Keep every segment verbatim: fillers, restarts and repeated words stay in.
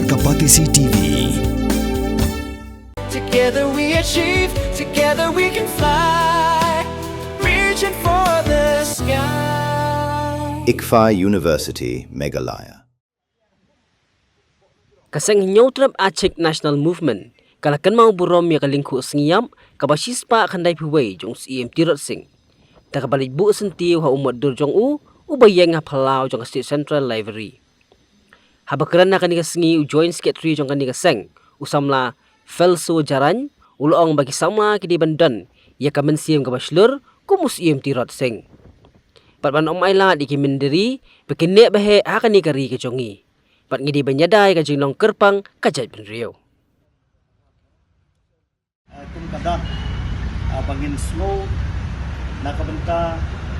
Ka Batesi T V. Together we achieve, together we can fly. Reaching for the sky. ICFAI University, Meghalaya. Ka seng Hynñiewtrep Achik National Movement ka la kynmaw burom ïa ka lyngkhuh sngi ïap kaba shispah khyndaiphew wei jong u Syiem Tirot Sing, da kaba leit buh syntiew ha u mot dur jong u, uba ïeng ha phyllaw jong ka State Central Library. Haba kren ha kane ka sngi u Joint Secretary jong kane ka seng, u samla Felso Jarain, u la ong ba ki samla ki dei ban don ïa ka mynsiem kaba shlur kum u Syiem Tirot Sing. Bad ban ym ailad ïa ki mynder ri ba kin neh ba heh ha kane ka ri ka jong ngi. Bad ngi dei ban ïada ïa ka jinglong kyrpang ka jaitbynriew. Kum ka dak ba ngin sngew na ka bynta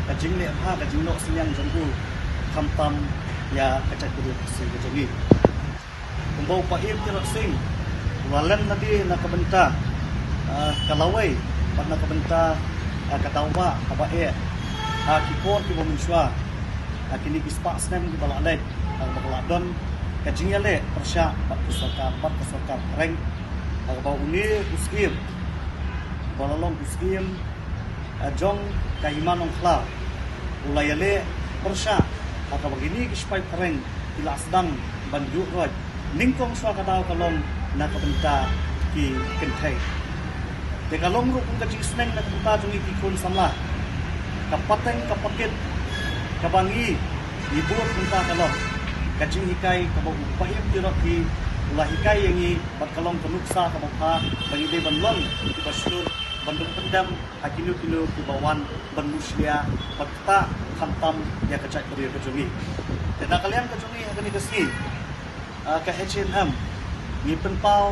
ka jingleh bha, ka jingnoh synñiang jong u, khamtam ïa ka jaitbynriew Khasi ka jong ngi. Kumba u Paiem Tirot Sing u la len lade na ka bynta ka lawei bad na ka bynta ka daw ba kaba eh ha ki por kiba mynshuwa, ha kine ki spah snem kiba la leit, ha kaba ka la don ka jingïaleh pyrshah bad ka sorkar, bad ka sorkar phareng, ha kaba une u Syiem ba la long u Syiem jong ka Hima Nongkhlaw u la ïaleh pyrshah ha kaba kine ki sipai phareng ki la sdang ban ïuh roit nyngkong shuwa ka daw ka long na ka bynta ki kynthei. Te ka long ruh kum ka jingsneng na ka bynta jong ngi ki khun samla. Ka pateng ka pakit kaba ngi ngi bud mynta ka long ka jinghikai kaba u Paiem Tirot hi u la hikai ïa ngi, bad ka long ka nuksa kaba bha ba ngi dei ban long kiba shlur ban duk pyndem ha kino kino kiba wan ban mushlia bad ktah khamtam ïa ka jaitbynriew ka jong ngi. Te na ka liang ka jong ngi ha kane ka sngi, ka H A N M ngi pynpaw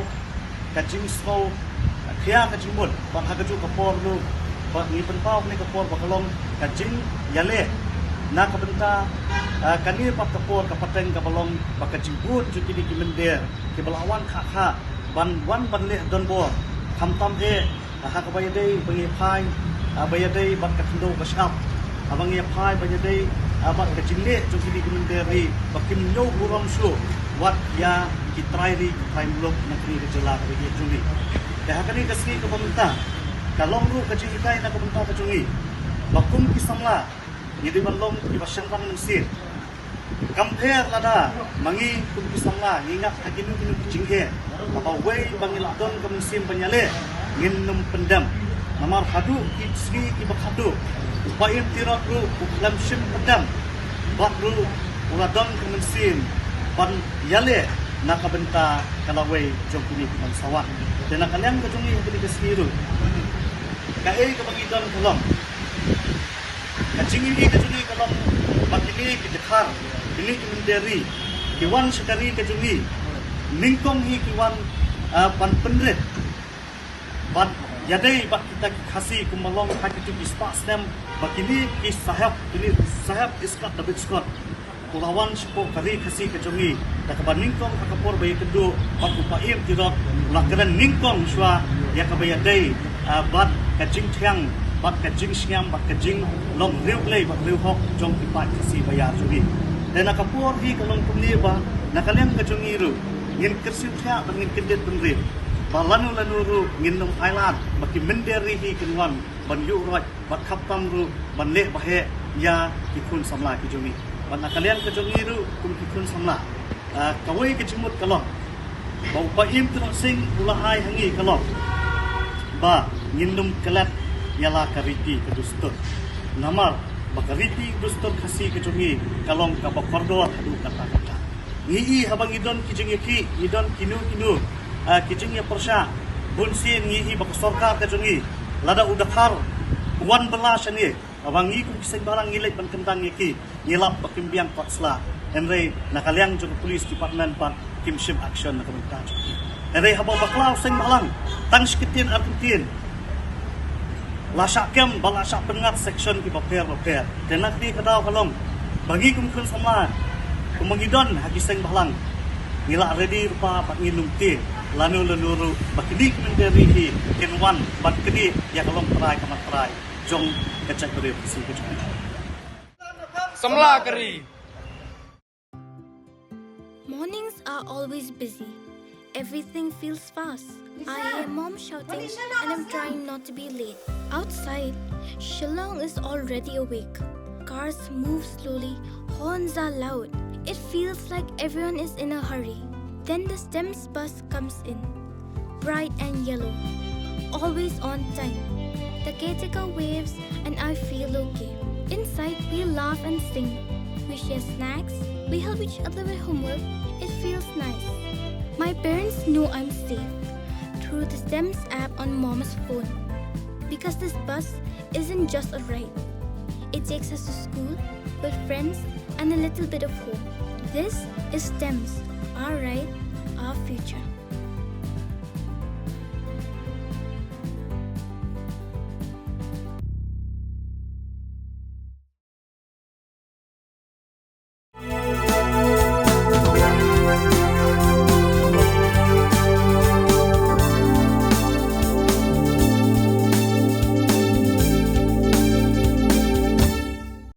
ka jingsngew khia ka jingmut bad ha kajuh ka por ruh ba ngi pynpaw kane ka por ba ka long ka jingïaleh na ka bynta kane pat ka por ka pateng kaba long ba ka jingbud jong kine ki mynder kiba la wan kha kha ban wan ban leh donbor, khamtam eh ha kaba ïadei ba ngi phai ba ïadei bad ka khyndew ka shyiap, haba ngi phai ba ïadei bad ka jingleh jong kine ki mynder ri ba kim ñiew burom shuh wat ïa ki trai ri ki trai muluk na kane ka jylla kaba ïeit jong ngi. Te ha kane ka sngi kaba mynta ka long ruh ka jinghikai na ka bynta ka jong ngi ba kum ki samla ngi dei ban long kiba shynrang mynsiem. Kam pher lada ma ngi kum ki samla ngi ngap ha kino kino ki jingeh, haba wei ba ngi la don ka mynsiem ban ïaleh ngin nym pyndem. Namar haduh ki sngi kiba khadduh u Paiem Tirot ruh u khlem shym pyndem bad ruh u la don ka mynsiem ban ïaleh na ka bynta ka lawei jong kine ki nongsawan. Te na ka liang ka jong ngi ha kine ki sngi ruh kaei kaba ngi don ka long ka jingïohi ka jong ngi ka long ba kine ki dkhar, kine ki mynder ri ki wan sha ka ri ka jong ngi nyngkong hi ki wan ban pynrit ban ïadei bad kita ki Khasi kumba long ha kito ki spah snem ba kine ki sahep, kine u sahep Iskandar David Scott u la wan shapoh ka ri Khasi ka jong ngi da kaba nyngkong ha ka por ba ïakynduh bad u Paiem Tirot u la kren nyngkong shuwa ïa kaba ïadei bad ka jingthiang bad ka jingsngiam bad ka jinglong riewblei bad riewhok jong ki paid Khasi ba ïar jong ngi. Te na ka por hi ka long kumne ba na ka liang ka jong ngi ruh ngin kyrsiew thiah bad ngin kyndit bynriew ba lano lano ruh ngin nym ailad ba ki mynder ri hi kin wan ban ïuh roit bad khamtam ruh ban leh ba heh ïa ki khun samla ki jong ngi. Bad na ka liang ka jong ngi ruh kum ki khun samla kawei ka jingmut ka long ba u Paiem Tirot Sing u la ai ha ngi ka long ba ngin nym klet ïa la ka riti ka dustur. Namar ba ka riti ka dustur Khasi ka jong ngi ka long kaba kordor haduh katta katta. Ngi i haba ngi don ki jingïakhih, ngi don kino kino ki jingïapyrshah, bunsien ngi i ba ka sorkar ka jong ngi lada u dkhar u wan bylla sha ngi, haba ngi kum ki seng bhalang ngi leit ban kyndang ïa ki, ngi lap ba kim biang kot sla. Hynrei na ka liang jong ka police department pat kim shim action na ka bynta jong ki. Hynrei haba bakla u seng bhalang tang shi kyntien ar kyntien la shah kem ba la shah pynngat section kiba pher ba pher. Te na kane ka daw ka long ba ngi kum khun samla kumba ngi don ha ki seng bhalang ngi la ready ruh ba ngi nym tih lano lano ruh ba kine ki mynder ri hi kin wan ban knieh ïa ka longtrai ka mattrai jong ka jaitbynriew Khasi ka jong ngi. Samla ka ri. Mornings are always busy. Everything feels fast. I hear mom shouting and I'm trying not to be late. Outside, Shillong is already awake. Cars move slowly, horns are loud. It feels like everyone is in a hurry. Then the STEMS bus comes in, bright and yellow, always on time. The caretaker waves and I feel okay. Inside, we laugh and sing. We share snacks. We help each other with homework. It feels nice. My parents know I'm safe through the STEMS app on mom's phone. Because this bus isn't just a ride. It takes us to school, with friends, and a little bit of home. This is STEMS, our ride, our future.